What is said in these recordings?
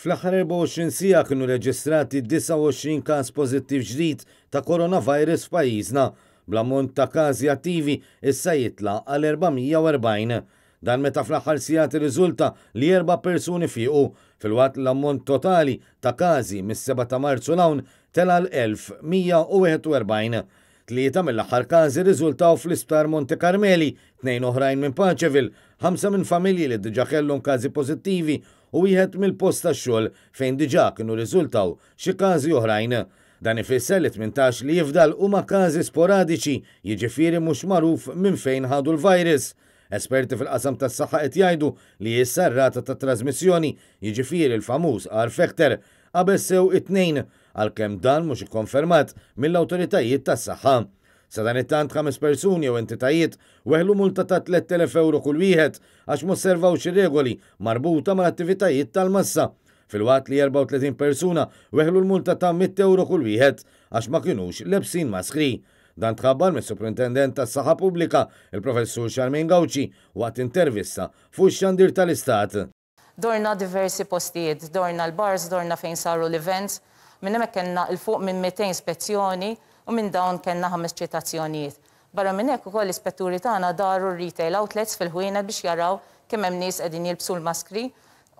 Fl-aħħar 24 siegħa kienu reġistrati 29 każ pożittiv ġdid ta' coronavirus f'pajjiżna, bl-ammont ta' każi attivi issa jitla' għal 440. Dan meta fl-aħħar sigħat irriżulta li erba' persuni fiequ, filwaqt li l-ammont totali ta' każi mis-7 ta' Marzu 'l hawn tela' għal 1,141. Tlieta mill-aħħar każi rriżultaw fl-Isptar Monte Carmeli, tnejn oħrajn minn Paceville, ħamsa minn familji li diġà kellhom każi pożittivi u wieħed mill-post tax-xogħol fejn diġà kienu rriżultaw xi każi oħrajn. Dan ifisser li 18 li jifdal huma każi sporadiċi, jiġifieri mhux magħruf minn fejn ħadu l-virus. Esperti fil-qasam tas-saħħa qed jgħidu li issa r-rata ta' trażmissjoni, jiġifieri l-famuż R-factor, qabeż sew it-tnejn, għalkemm dan mhux ikkonfermat mill-awtoritajiet tas-saħħa. Sadanittant ħames persuni jew entitajiet weħlu multa ta' 3,000 ewro kull wieħed għax m'osservawx ir-regoli marbuta mal-attivitajiet tal-massa, filwaqt li 34 persuna weħlu l-multa ta' 100 ewro kull wieħed għax ma kinux lebsin maskri. Dan tħabbar mis-Suprintendent tas-Saħħa Pubblika, il-Professur Charmaine Gauci, waqt intervista fuq ix-xandir tal-Istat. Dorna diversi postijiet, dorna l-bars, dorna fejn saru l-events, minn hemmhekk kellna 'l fuq minn 200 spezzjoni u minn dawn kellna ħames ċitazzjonijiet. Barra minn hekk ukoll l-ispetturi tagħna daru r-retail outlets fil-ħwienet biex jaraw kemm hemm nies qegħdin jilbsu l-maskri.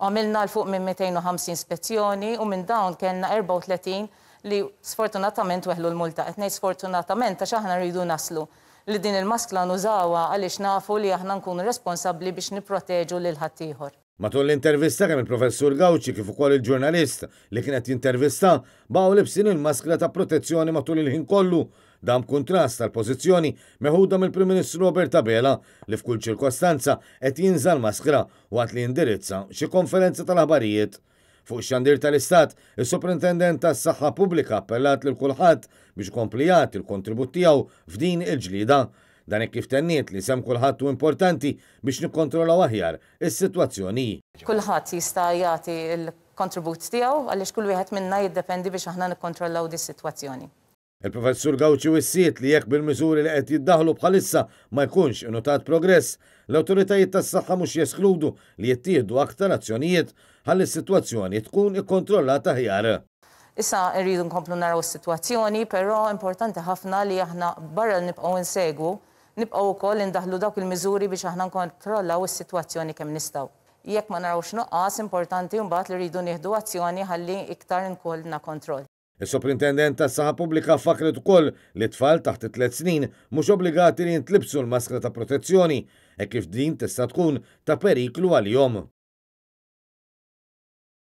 Għamilna 'l fuq minn 250 spezzjoni u minn dawn kellna 34 li sfortunatament weħlu l-multa. Qed ngħid sfortunatament għax aħna rridu naslu li din il-maskla nużawha għaliex nafu li aħna nkunu responsabbli biex nipproteġu lil ħaddieħor. Matul l-intervista kemm il-Professur Gauci kif ukoll il-ġurnalist li kien qed jintervista baqgħu libsin il-maskra ta' protezzjoni matul il-ħin kollu. Dan b'kuntrast għall-pożizzjoni meħuda mill-Prim Ministru Robert Abela li f'kull ċirkostanza qed jinża' l-maskra waqt li jindirizza xi konferenza tal-aħbarijiet. Fuq ix-xandir tal-Istat, is-Soprintendent tas-Saħħa Pubblika appellat lil kulħadd biex ikompli jagħti l-kontribut tiegħu f'din il-ġlieda. Dan hekk kif tenniet li sehem kulħadd hu importanti biex nikkontrollaw aħjar is-sitwazzjoni. Kulħadd jista' jagħti l-kontribut tiegħu għaliex kull wieħed minna jiddependi biex aħna nikkontrollaw dis-sitwazzjoni. Il-Professur Gauci wissiet li jekk bil-miżuri li qed jiddaħħlu bħalissa ma jkunx innutat progress, l-awtoritajiet tas-saħħa mhux jeskludu li jittieħdu aktar azzjonijiet ħalli s-sitwazzjoni tkun ikkontrollata aħjar. Issa rridu nkomplu naraw is-sitwazzjoni, però importanti ħafna li aħna barra li nibqgħu nsegwu, nibqgħu wkoll indaħħlu dawk il-miżuri biex aħna nkontrollaw is-sitwazzjoni kemm nistgħu. Jekk ma narawx nuqqas, importanti mbagħad li rridu nieħdu azzjoni ħalli iktar nkollna kontroll. Is-Soprintendent tas-Saħħa Pubblika fakkret ukoll li tfal taħt it-tliet snin mhux obbligati li jintlibsu l-maskra ta' protezzjoni, hekk kif din tista' tkun ta' periklu għalihom.